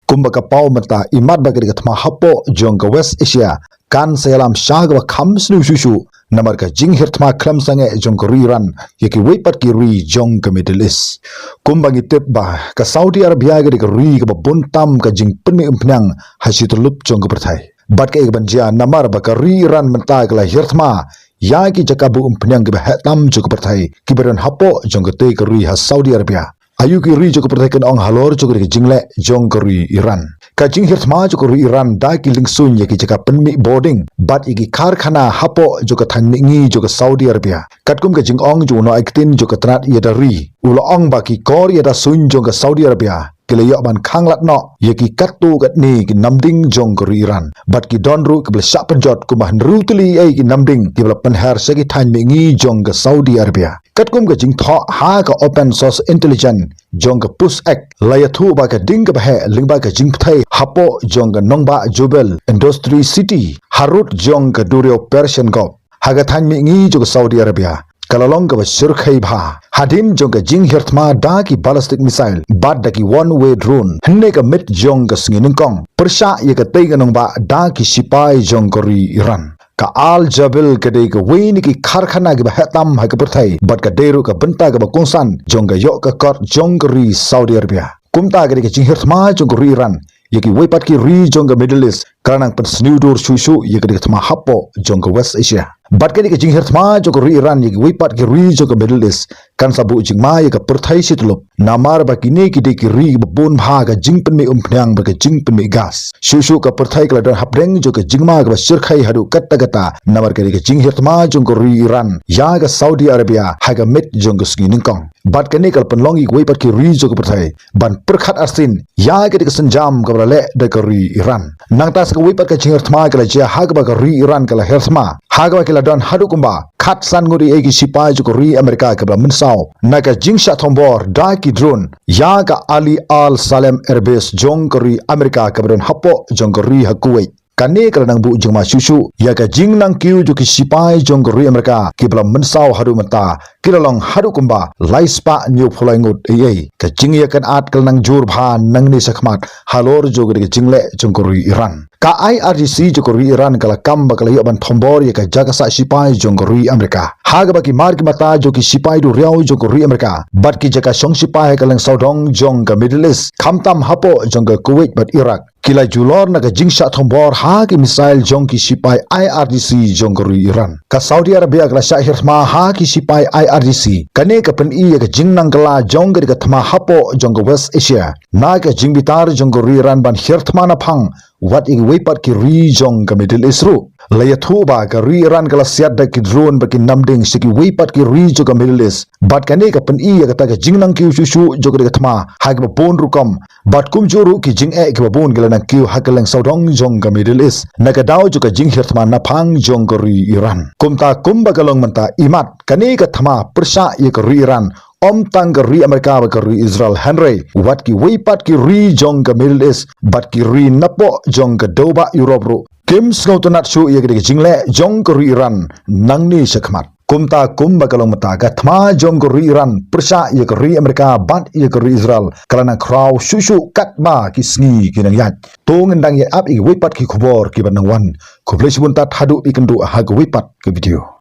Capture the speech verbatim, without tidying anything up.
Kumba ka paw mynta, imat ba ka dei ka thma hapoh jong ka West Asia kan sa ïalam sha kaba kham sniew shuh shuh namar ka jinghiar thma khlem sangeh jong ka ri Iran ïa kiwei pat ki ri jong ka Middle East. Kumba ngi tip ba ka Saudi Arabia ka dei ka ri kaba bun tam ka jingpynmih umphniang ha shityllup jong ka pyrthei. Bad kaei kaban jia namar ba ka ri Iran mynta ka la hiar thma ïa ki jaka buh umphniang kiba heh tam jong ka pyrthei kiba don hapoh jong katei ka ri ha Saudi Arabia. Aïu ki ri jong ka pyrthei kin ong halor jong ka jingleh jong ka ri Iran? Ka jinghiar thma jong ka ri Iran da ki lyngsuiñ ïa ki jaka pynmih bording bad ïa ki karkhana hapoh jong ka thaiñ mihngi jong ka Saudi Arabia. Katkum ka jingong jong u nongaiktien jong ka tnat ïada ri, u la ong ba ki kor ïada suiñ jong ka Saudi Arabia ki la ïoh ban khanglad noh ïa ki katto katne ki namding jong ka ri Iran bad ki don ruh kiba la shah pynjot kumba hynriew tylli ei ki namding kiba la pynher sha ki thaiñ mihngi jong ka Saudi Arabia. Katkum ka jingthoh ha ka open source intelligence jong ka POSAC, la ïathuh ba ka ding kaba heh lyngba ka jingpyrthei hapoh jong ka nongbah Jubail Industrial City harud jong ka duriaw Persian Gulf ha ka thaiñ mihngi jong ka Saudi Arabia ka la long kaba shyrkhei bha hadien jong ka jinghiar thma da ki ballistic missile bad da ki one way drone hynne ka miet jong ka sngi nyngkong pyrshah ïa katei ka nongbah da ki sipai jong ka ri Iran. Ka Al Jubail ka dei kawei na ki karkhana kiba heh tam ha ka pyrthei bad ka dei ruh ka bynta kaba kongsan jong ka ïoh ka kot jong ka ri Saudi Arabia. Kumta ka dei ka jinghiar thma jong ka ri Iran ïa kiwei pat ki ri jong ka Middle East ka la nang pynsniew dur shuh shuh ïa ka dei ka thma hapoh jong ka West Asia. Bad ka dei ka jinghiar thma jong ka ri Iran ïa kiwei pat ki ri jong ka Middle East kan sa buh jingma ïa ka pyrthei shityllup namar ba kine ki dei ki ri kiba bun bha ka jingpynmih umphniang bad ka jingpynmih gas. Shuh shuh ka pyrthei ka la don hapdeng jong ka jingma kaba shyrkhei haduh katta katta namar ka dei ka jinghiar thma jong ka ri Iran ïa ka Saudi Arabia ha ka miet jong ka sngi nyngkong. Bad kane ka la pynlong ïa kiwei pat ki ri jong ka pyrthei ban pyrkhat arsien ïa ka dei ka sienjam kaba la leh da ka ri Iran. Nangta sa kawei pat ka jinghiar thma ka la jia ha kaba ka ri Iran ka la hiar thma ha kaba ki la don haduh kumba khatsan ngut ei ei ki sipai jong ka ri Amerika kiba la mynsaw na ka jingshah thombor da ki drone ïa ka Ali Al Salem Airbase jong ka ri Amerika kaba don hapoh jong ka ri ha Kuwait. Kane ka la nang buh jingma shuh shuh ïa ka jingnang kiew jong ki sipai jong ka ri Amerika kiba la mynsaw haduh mynta ki la long haduh kumba lai spah hynñiew phew lai ngut ei ei. Ka jingïakynad ka la nang jur bha nangne shakhmat halor jong ka dei ka jingleh jong ka ri Iran. Ka I R G C jong ka ri Iran ka la kam ba ka la ïoh ban thombor ïa ka jaka sah sipai jong ka ri Amerika ha kaba ki mar ki mata jong ki sipai duriaw jong ka ri Amerika bad ki jaka shong sipai ha ka lyngsawdong jong ka Middle East khamtam hapoh jong ka Kuwait bad Iraq ki la julor na ka jingshah thombor ha ki missile jong ki sipai I R G C jong ka ri Iran. Ka Saudi Arabia ka la shah hiar thma ha ki sipai I R G C. Kane ka pyni ïa ka jingnang kylla jong ka dei ka thma hapoh jong ka West Asia na ka jingbitar jong ka ri Iran ban hiar thma naphang wat ïa kiwei pat ki ri jong ka Middle East ruh. La ïathuh ba ka ri Iran ka la siat da ki drone bad ki namding sha kiwei pat ki ri jong ka Middle East bad kane ka pyni ïa kata ka jingnang kiew shuh shuh jong ka dei ka thma ha kiba bun rukom bad kumjuh ruh ki jingeh kiba bun ki la nang kiew ha ka lyngsawdong jong ka Middle East na ka daw jong ka jinghiar thma naphang jong ka ri Iran. Kumta kumba ka long mynta imat kane ka thma pyrshah ïa ka ri Iran, ym tang ka ri Amerika bad ka ri Israel hynrei wat kiwei pat ki ri jong ka Middle East bad ki ri napoh jong ka dewbah Europe ruh kim sngewtynnad shuh ïa ka dei ka jingleh jong ka ri Iran nangne shakhmat. Kumta kumba ka long mynta ka thma jong ka ri Iran pyrshah ïa ka ri Amerika bad ïa ka ri Israel ka la nang khraw shuh shuh katba ki sngi ki nang ïaid. To ngin dang ïa ap ïa kiwei pat ki khubor kiba nang wan. Khublei shibun tad haduh ba ïakynduh ha kawei pat ka video.